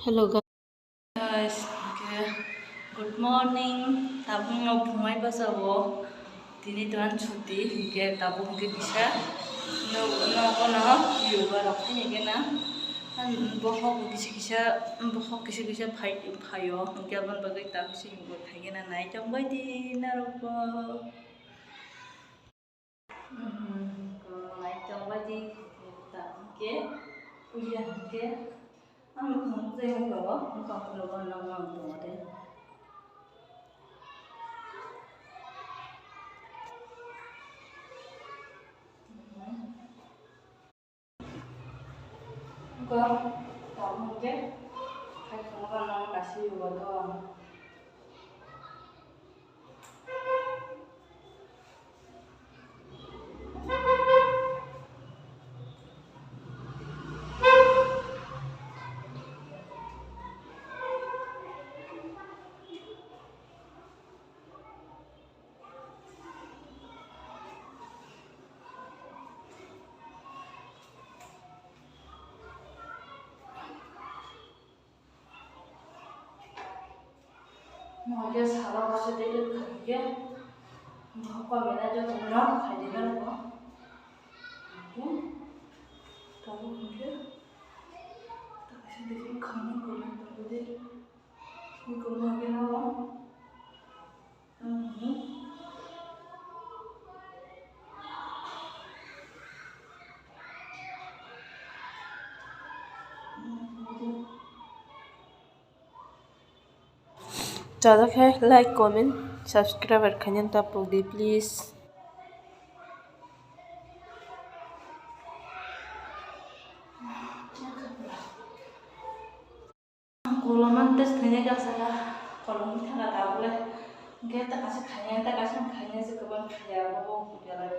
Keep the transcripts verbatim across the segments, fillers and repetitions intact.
Hello guys, hwnkhe good morning. Tabukno phungai bwsao tini dogan chuti, hwnkhe tabuk hwnkhe kisa no-, nogo no yoga rok khainai gana. Bokhok kisa kisa, bokhok kisa kisa phai-, phaio, hwnkhe aboni bagwi tabuk se yoga khaigena nai tongbai di norokbo. Nai tongbai di, ta hwnkhe, puja hwnkhe, ang bukhang tei hwnkhe bo, bukhang khulukgo nang nang tongo de. Go, tamo hwnkhe, khai khungo nang kasi yugo do. Mo je salo kaisa delete khaikhe, mo comment joto no khaidi na ko. Oke. Tamo hwnkhe, ta kaisa delete khaina comment tongdi. Comment khe no. Chajak khe like, comment, subscribe khaina ta pokdi please. Kolom test khainai gasa kolom thanga tabule. Hwnkhe ta kaisa khainai, ta kaisa khainai se kwbang khaiya, bo belai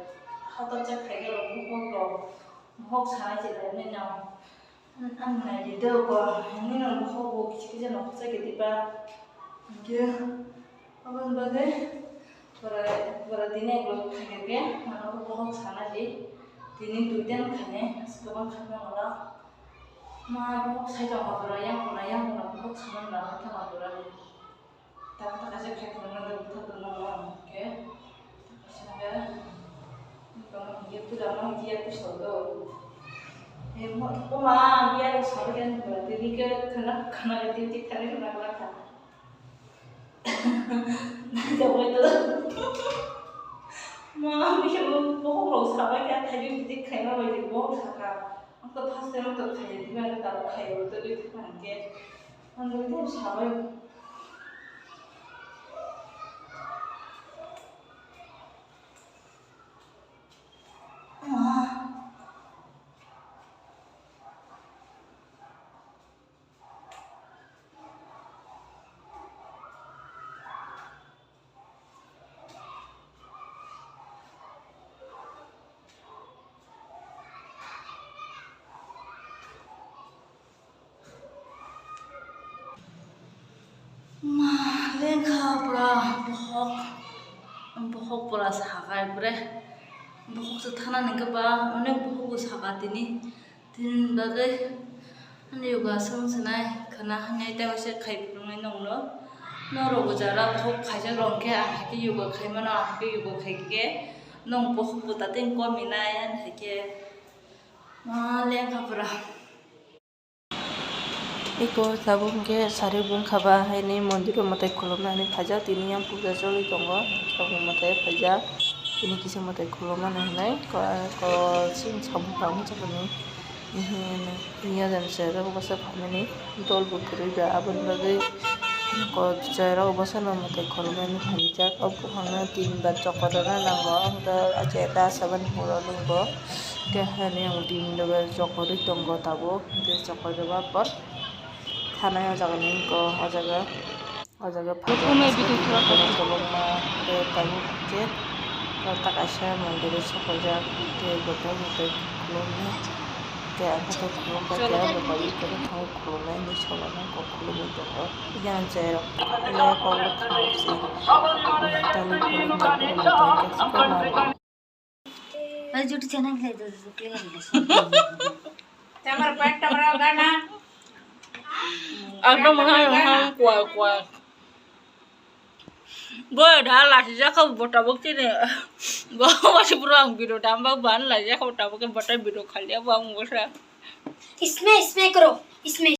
hotor jak khaikhe rok bukhuk rok, bukhuk sanai se lai nai no. Ang nai di do ko, nini no bukhuk bo kisa kisa no khosai khe diba. Hwnkhe aboni bagwi pura, pura tini ek lok khaikhe, mano bukhuk sana di. Tini duitan khainai, kwbang khaina wala. Ma, bukhuk sai tongma pura, yang pura, yang pura, bukhuk saman la, tama pura. Tak, tak, kaisa khai khulumna do, bukhuk do, no, no, ke. Tak, kaisa ke. Tong, ye pura, no, ye pura do. E, mo, o ma, ye pura do, sabi kan, pura, tini ke, khana, khana, tini, tini, khana, khana, khana. Jawai to. Ma, ang khe bo bokhok rok sabai kha, thaibi bidik khaima bai di bokhok saka. Ang to first time to khai di, mane ta khai bo to di thang khe. Ang to di sabai. Ma. Ma, lengkha pura bohok, bohok pura sakai pura, bohok se thana nangkhe ba, onek bohok bo saka tini. Tin bagwi ani yoga aswng swnai khwna hwnwi tei waisa khai phunuknai nokno. Norokbo jara bohok khaijak rw khe ang hai khe yoga khai mano, ang hai khe yoga khai khe nwng bohok bo tatei komi nai ani hai khe ma lengkha pura. Eko tabuk hwnkhe sari bungkha ba haini mondiro mwtai khulumnani phaijak, tini yang puja choli tongo, tabuk mwtai phaijak, tini kisa mwtai khulumani hwnwi ko, ko chwng samung tangmani. Iya jani chwrairok bwsa phaimani dol bo kwrwi da, aboni bagwi ko chwrairok bwsano mwtai khulumnani phaijak. O buphangno tin bar chokor rwna nango, ang da achaida asabani pura lwng bo. Khe haini ang din dogar chokor rwi tongo tabuk, hwnkhe chokor rwba por thanai o jaga ni wngkha o jaga. O jaga phaijak, kwbangma tei tabuk khe tak kaisa mondir o sokojak tei bwthai bwthai khulumnai tei ang khe khulumbai khe bwthai bwthai khulumnai hinwi saui kok khulumwi tongo. Yang cherok kok khulumwi tongo. Ai, juti chana khlai do, do, clear do. Tamar pant tamar gana. Ang to mwnang mwnang kual kual. Bo da lasi jakha bo tabuk chini. Bo wasi pura ang video dam ba ban lasi jakha bo tabuk ke bo ta video khali bo ang bo sa. Isme isme karo, isme.